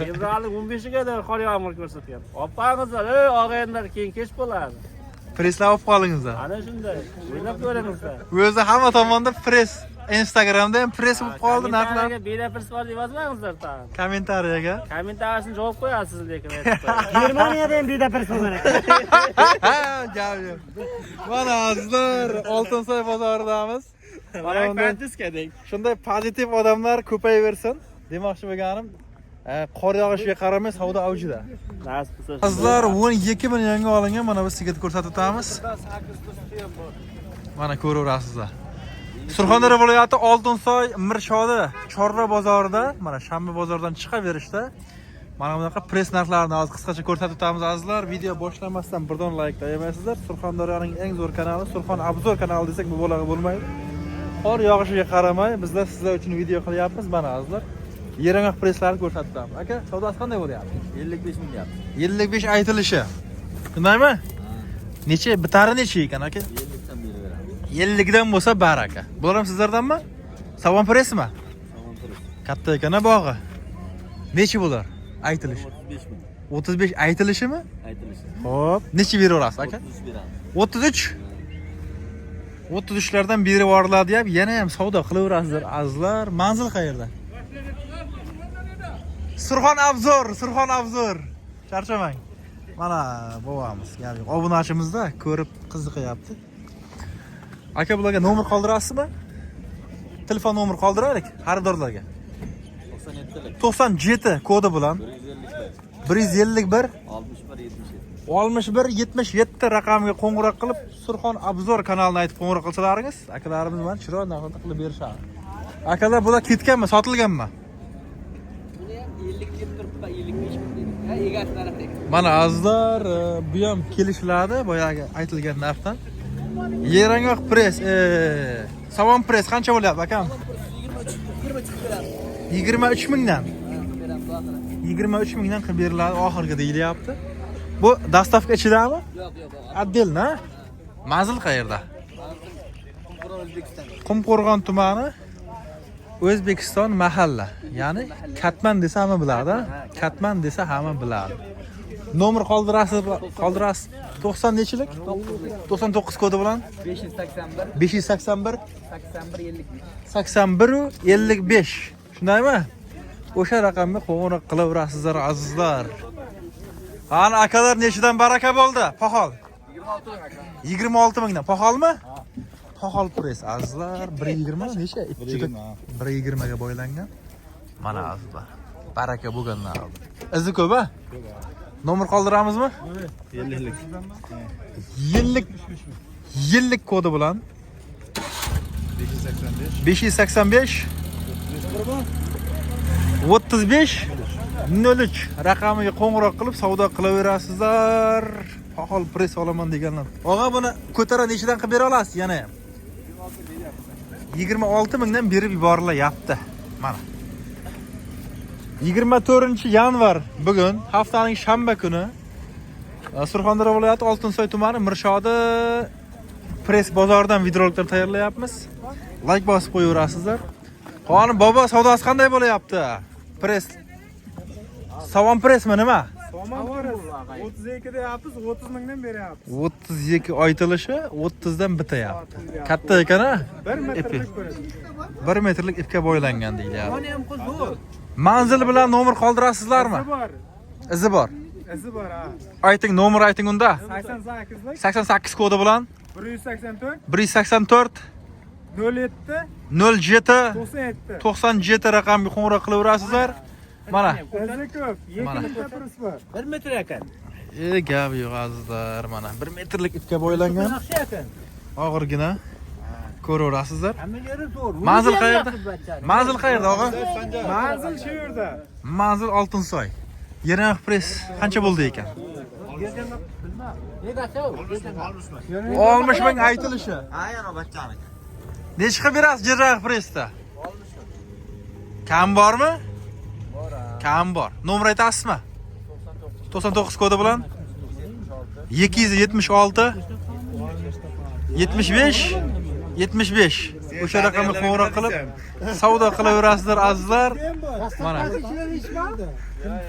Fevralning 15-ga qor yomg'ir ko'rsatgan. Olib ey og'aynilar, keyin kech bo'ladi. Presslab olib qolingizlar. Ana shunday. O'ylab ko'ringizlar. O'zi hamma tomonda press. Instagramda ham press bo'lib qoldi narxlar. Kommentariyaga beda press bor deb yozmangizlar tag'in. Kommentariyaga. Kommentariyasini javob qo'yasiz lekin aytib qo'ying. Germaniyada ham beda press bo'lgan ekan. Gap yo'q. Mana azizlar, Oltinsoy bozoridamiz. Mana bunday shunday pozitiv odamlar ko'payaversin. Demoqchi bo'lganim, qor yog'ishiga qaramay savdo avjida. Nasib qilsa. Azizlar, 12 millionga olingan mana bu sigirni ko'rsatib o'tamiz. Mana ko'raverasizlar. Surxondaryo viloyati Oltinsoy Mirshodi chorva bozorida, mana shanba bozoridan chiqaverishda mana bunaqa press narxlarini hozir qisqacha ko'rsatib o'tamiz azizlar. Video boshlanmasdan birdan like tayyorlaysizlar. Surxondaryoning eng zo'r kanali Surxon Obzor kanali desak mubolag'a bo'lmaydi. Qor yog'ishiga qaramay bizlar sizlar uchun video qilyapmiz mana azizlar. Yerang'oq presslarni ko'rsatib o'tamiz. Aka, savdosi qanday bo'lyapti? 55 ming deyapti. 55 aytilishi. Shundaymi? Necha bitari necha ekan aka? 50 dan beraveramiz. 50 dan bo'lsa baraka. Bular ham sizlardanmi? Savon pressmi? Somon press. Katta ekan a bog'i. Necha bular? Aytilishi. 35 ming 35 aytilishimi? aytilishi. Xo'p, necha beraverasiz aka? 33 beramiz. 33. 33 lardan berib yuboriladi deyap, yana ham savdo qilaverasizlar azizlar. Manzil qayerda? Surxon Obzor, Surxon Obzor. Charchamang. Mana bobamiz, gap yo'q. Obunachimizda ko'rib qiziqyapti. Aka, bularga nomer qoldirasizmi? Telefon nomer qoldiraylik xaridorlarga. 97lik 97 kodi bilan 151 151 61 77. 61 77 raqamiga qo'ng'iroq qilib Surxon Obzor kanalini aytib qo'ng'iroq qilsalaringiz, akalarimiz mana chiroyli narxlarda qilib berishadi. Akalar, bular ketganmi, sotilganmi? Buni ham 50 deb turibdi, 55 ming dedik. Ha, egasi narxi. Mana azizlar, bu ham kelishiladi boyagi aytilgan narxdan. Yerang'oq press, Savon press qancha bo'lyapti akam? 23 23 beramiz. 23 mingdan. Ha, beramiz oxiri. 23 mingdan qilib beriladi oxirgi deyilyapti. Bu доставка ichidami? Yo'q, yo'q, yo'q. Отдельно? Manzil qayerda? Qumqo'rg'on O'zbekiston. Qumqo'rg'on tumani, O'zbekiston mahalla. Ya'ni Katman desa hamma biladi. Katman desa hamma biladi. Nomer qoldirasiz, qoldirasiz. 90 nechilik? 99 kodi bilan 581 581 81 55. 81 55. Shundaymi? O'sha raqamga qo'ng'iroq qilaverasizlar azizlar. Ana akalar, nechidan baraka bo'ldi? Poxol. 26 mingdan. Poxolmi? Poxol press azizlar, 1.20 necha? 1.20 ga boylangan. Mana azizlar. Baraka bo'lganlar. Izi ko'p a? Nomer qoldiramizmi? 50lik. Yillik yillik kodi bilan 585 35 03 raqamiga qo'ng'iroq qilib savdo qilaverasizlar. Poxol press olaman deganlar. Og'a, buni ko'tara nechidan qilib bera olasiz yana ham? 26 mingdan berib yuborilyapti. Mana. 24 yanvar bugun haftaning shanba kuni. Surxondaryo viloyati Oltinsoy tumani Mirshodi press bozoridan videoroliklar tayyorlayapmiz. Like bosib qo'yaverasizlar. Qoni bobo, savdosi qanday bo'lyapti? Press. Savon pressmi nima? Somon press 32 deyapmiz, 30 mingdan beryapmiz. 32 aytilishi, 30 dan bitayapti. Katta ekan a? 1 metrlik press. 1 metrlik ipga boylangan deyilyapti. Manzil bilan nomer qoldirasizlarmi? Izi bor. Izi bor. Izi bor, ha. Ayting, nomer ayting unda. 88lik 88 kodi bilan 184 184 07 07 97. 97 raqamga qo'ng'iroq qilaverasizlar. Mana. Izi ko'p. 2 Mana. metre press bor. 1 metr ekan. E, gap yo'q azizlar, mana 1 metrlik ipga boylangan. Yaxshi ekan. Og'irgina. Ko'raverasizlar. Hamma yeri zo'r. Manzil qayerda? Manzil qayerda og'a? Manzil shu yerda. Manzil Oltinsoy. Yerang'oq press qancha bo'ldi ekan? 60 ming aytilishi. Ha, yana bachchaniki. Necha qilib berasiz Yerang'oq pressda? Kam bormi? Kam bor. Nomer aytasizmi? 99 kodi bilan 276 75 75. O'sha raqamga qo'ng'iroq qilib savdo qilaverasizlar azizlar. Mana.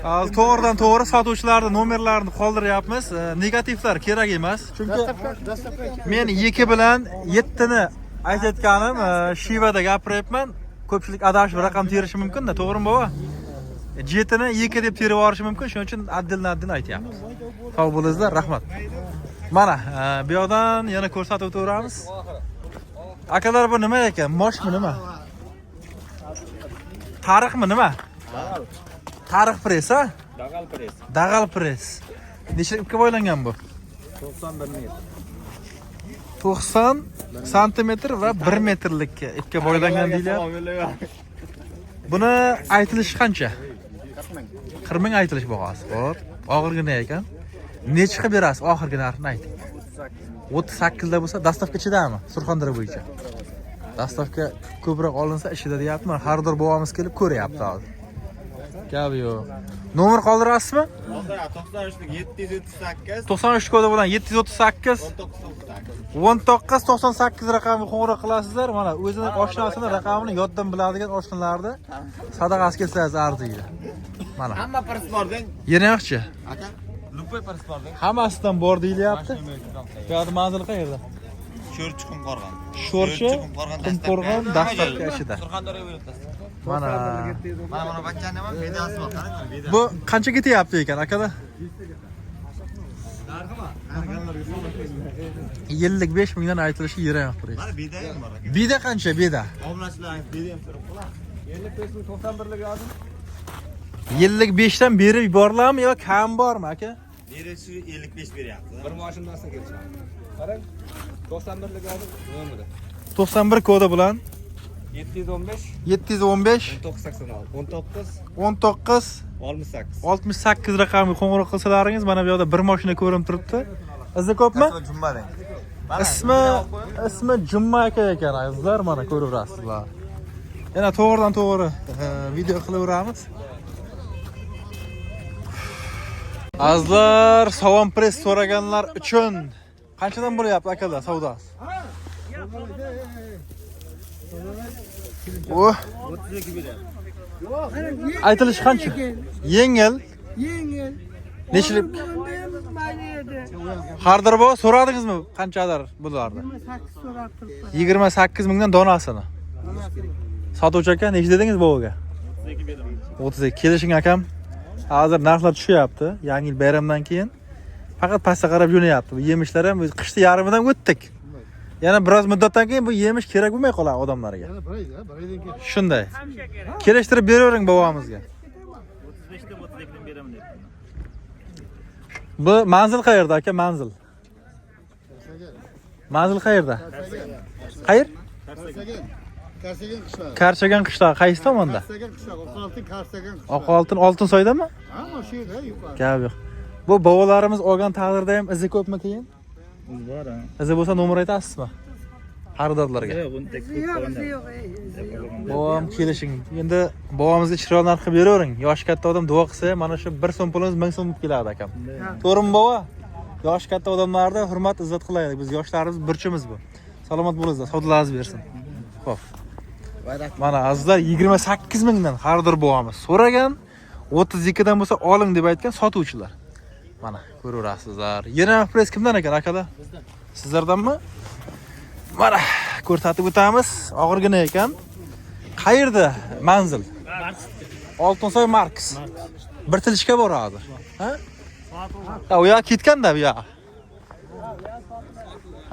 Hozir to'g'ridan to'g'ri sotuvchilarning nomerlarini qoldiryapmiz. Negativlar kerak emas. Chunki men 2 bilan 7 ni aytayotganim shivada gapiryapman. Ko'pchilik adashib raqam terishi mumkin-da, to'g'rimi bova? 7ni 2 deb terib yuborishi mumkin, shuning uchun addilni aytyapmiz. Sog' bo'linglar, rahmat. Mana, bu yoqdan yana ko'rsatib o'taveramiz. Akalar, bu nima ekan? Moshmi nima? Tarixmi nima? Tarix press, ha? Dag'al press. Dag'al press. Necha ipga boylangan bu? 91 metr. 90 santimetr va 1 metrlik ipga boylangan deyilyapti. Buni aytilishi qancha? 40 ming aytilish bahosi. Xo'p, og'irgina ekan. Necha qilib berasiz? Oxirgi narxini ayting. 38 da bo'lsa, доставка ichidami? Surxondaryo bo'yicha. Доставка ko'proq olinsa ichida deyapti. Mana xaridor bobomiz kelib ko'ryapti hozir. Gap yo'q. Nomer qoldirasizmi? 93 738 93 kodi bilan 738 19 98 raqamiga qo'ng'iroq qilasizlar. Mana o'zini oshnasini raqamini yoddan biladigan oshnalarni sadaqasi kelsangiz arziydi. Mana. Hamma press bor deng. Yana yo'qchi. Aka, любой press bor deng. Hammasidan bor deyilyapti. Bu yoqda manzil qayerda? Sho'rchi Qumqo'rg'on. Sho'rchi Qumqo'rg'on доставка ichida. Surxondaryo viloyati. Mana. Mana buni bachchani nima bedasi bor, qarang, beda. Bu qancha ketyapti ekan akada? Yillik 5 mingdan aytilishi yeri yo'q press. Mana beda ham bor aka. Beda qancha beda? Obunachilar beda ham so'rab qoladi. Yillik 5 dan berib yuboriladimi yo kam bormi aka? Berisi 55 beryapti. Bir mashinasi kelishadi. Qarang. 91lik hozir nomeri. 91 kodi bilan 715 715 1986 19 19 68. 68 raqamiga qo'ng'iroq qilsalaringiz mana bu yoqda bir mashina ko'rinib turibdi. Izi ko'pmi? Jumma deng. Ismi Jumma aka ekan azizlar, mana ko'raverasizlar. Yana to'g'ridan to'g'ri video qilaveramiz. Azizlar, sovon press so'raganlar uchun qanchadan bo'lyapti akalar savdosi? Oh. Aytilishi qancha? Yengil. Yengil. Nechilik? Xaridor bobo so'radingizmi qanchadir bularni? 28 so'rab turibman. 28 mingdan donasini. Sotuvchi aka necha dedingiz boboga? 32. Kelishing akam. Hozir narxlar tushyapti. Yangi yil bayramdan keyin faqat pastga qarab jo'nayapti. Bu yemishlar ham biz qishni yarmidan o'tdik. Yana biroz muddatdan keyin bu yemish kerak bo'lmay qoladi odamlarga. Shunday. Kelishtirib beravering bobomizga. 35 dan 32 dan beraman debdi. Bu manzil qayerda aka, manzil? Manzil qayerda? Qayer? Karsagan qishlog'i. Karchagan qishlog'i qaysi tomonda? Karsagan qishlog'i, Oqoltin Karsagan qishlog'i. Oqoltin Oltinsoydami? Ha, o'sha yerda yuqori. Gap yo'q. Bu bobolarimiz olgan taqdirda ham izi ko'pmi keyin? Bor ha. Izi bo'lsa nomer aytasizmi? Xaridorlarga. Yo'q, buni tek Izi yo'q, izi yo'q, izi yo'q. Bobom kelishing. Endi bobomizga chiroyli narx qilib beravering. Yoshi katta odam duo qilsa ham mana shu 1 so'm pulimiz 1000 so'm bo'lib keladi akam. To'g'rimi bobo? Yoshi katta odamlarni hurmat izzat qilaylik. Biz yoshlarimiz burchimiz bu. Salomat bo'linglar, savdolaringiz bersin. Xo'p. Mana azizlar 28 mingdan xaridor bobomiz so'ragan, 32 dan bo'lsa oling deb aytgan sotuvchilar. Mana ko'raverasizlar. Yana press kimdan ekan akalar? Sizlardanmi? Mana ko'rsatib o'tamiz. Og'irgina ekan. Qayerda manzil? Oltinsoy Marks. Bir tilishga boradi. Ha? Ha, u yoq ketgan-da bu yoq.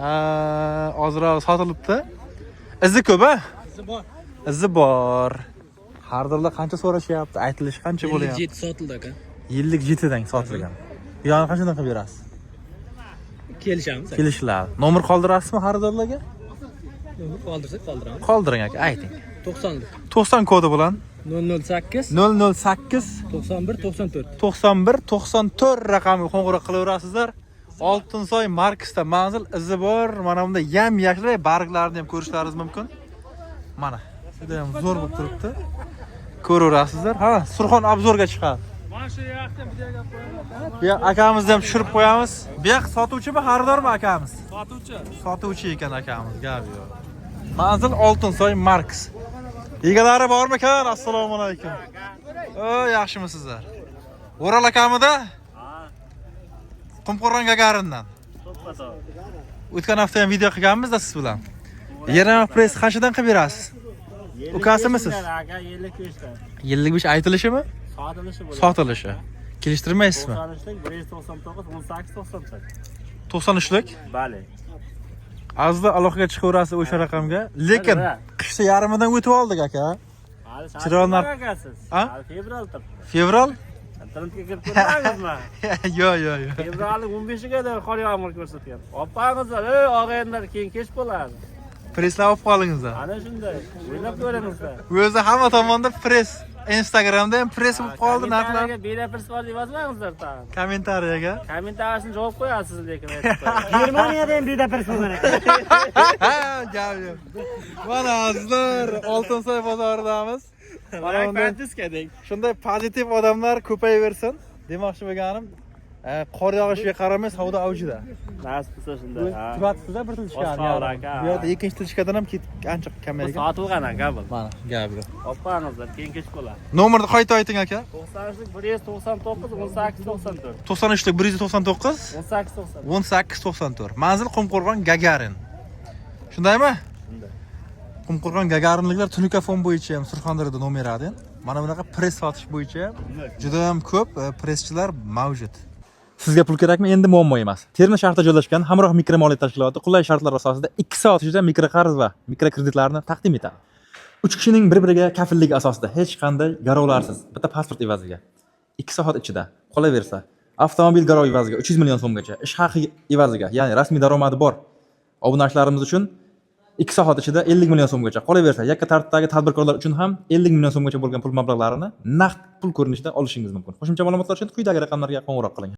Ha, ozroq sotilibdi. Izi ko'p, ha? Izi bor. Izi bor. Xaridorlar qancha so'rashyapti? Aytilishi qancha bo'lyapti? 57 sotildi aka. Yillik 7 dan sotilgan. Bu yog'ini qanchadan qilib berasiz? Kelishamiz. Kelishiladi. Nomer qoldirasizmi xaridorlarga? Qoldirsak qoldiramiz. Qoldiring aka, ayting. 90 90 kodi bilan 008 008 91 94. 91 94 raqamiga qo'ng'iroq qilaverasizlar. Oltinsoy Marksda manzil, izi bor. Mana bunda yam yashil barglarini ham ko'rishlaringiz mumkin. Mana juda ham zo'r bo'lib turibdi. Ko'raverasizlar. Ha, Surxon obzorga chiqadi. Mana shu yoqdan videoga qo'yamiz. Bu yoq akamizni ham tushirib qo'yamiz. Bu yoq sotuvchimi, xaridormi akamiz? Sotuvchi. Sotuvchi ekan akamiz, gap yo'q. Manzil Oltinsoy Marks. Egalari bormikan? Assalomu alaykum. O, yaxshimisizlar? O'ral akamida? Qumqo'rg'on Gagarindan. O'tgan hafta ham video qilganmiz-da siz bilan. Yerama press qanchadan qilib berasiz? Ukasimisiz? Aka, 55 dan. 55 aytilishimi? Sotilishi bo'ladi. Sotilishi. Kelishtirmaysizmi? 93lik 199 18 94. 93lik. Bale. Azizlar, aloqaga chiqaverasiz o'sha raqamga. Lekin qishda yarmidan o'tib oldik aka. Hali Chiroyli narx- akasiz. Ha? Hali fevral turibdi. Fevral? Internetga kirib ko'rdingizmi? Yo'q, yo'q, yo'q. Fevralning 15-ga qor yomg'ir ko'rsatgan. Opangizlar, ey og'aynilar, keyin kech bo'ladi. Presslar olib qolingizlar. Ana shunday. O'ylab ko'ringizlar. O'zi hamma tomonda press. Instagramda ham press bo'lib qoldi narxlar. Kommentariyaga beda press bor deb yozmangizlar tag'in. Kommentariyaga. Kommentariyasini javob qo'yasiz lekin aytib qo'ying. Germaniyada ham beda pres bo'lgan ekan. Gap yo'q. Mana azizlar, Oltinsoy bozoridamiz. Mana bunday shunday pozitiv odamlar ko'payaversin. Demoqchi bo'lganim, qor yog'ishiga qaramay savdo avjida. Nasib qilsa shunday. Ha. Tugatibsizda bir tilchkani. Oz qoldi aka. Bu yerda ikkinchi tilchkadan ham ketib ancha Bu kamaygan. sotilgan aka bu. Mana gap yo'q. Opangizlar, keyin kech bo'ladi. Nomerni qayta ayting aka. 93lik 199 18 94. 93lik 199 18 94. 1894. Manzil Qumqo'rg'on Gagarin. Shundaymi? Shunday. Qumqo'rg'on Gagarinliklar Tunuka fon bo'yicha ham Surxondaryoda nomer 1. Mana bunaqa press sotish bo'yicha ham juda ham ko'p presschilar mavjud. Sizga pul kerakmi? Endi muammo emas. Termiz shahrida joylashgan Hamroh mikromoliya tashkiloti qulay shartlar asosida 2 soat ichida mikroqarz va mikrokreditlarni taqdim etadi. 3 kishining bir-biriga kafilligi asosida hech qanday garovlarsiz, bitta pasport evaziga 2 soat ichida qolaversa, avtomobil garov evaziga 300 million so'mgacha, ish haqi evaziga, ya'ni rasmiy daromadi bor obunachilarimiz uchun 2 soat ichida 50 million so'mgacha, qolaversa, yakka tartibdagi tadbirkorlar uchun ham 50 million so'mgacha bo'lgan pul mablag'larini naqd pul ko'rinishida olishingiz mumkin. Qo'shimcha ma'lumotlar uchun quyidagi raqamlarga qo'ng'iroq qiling.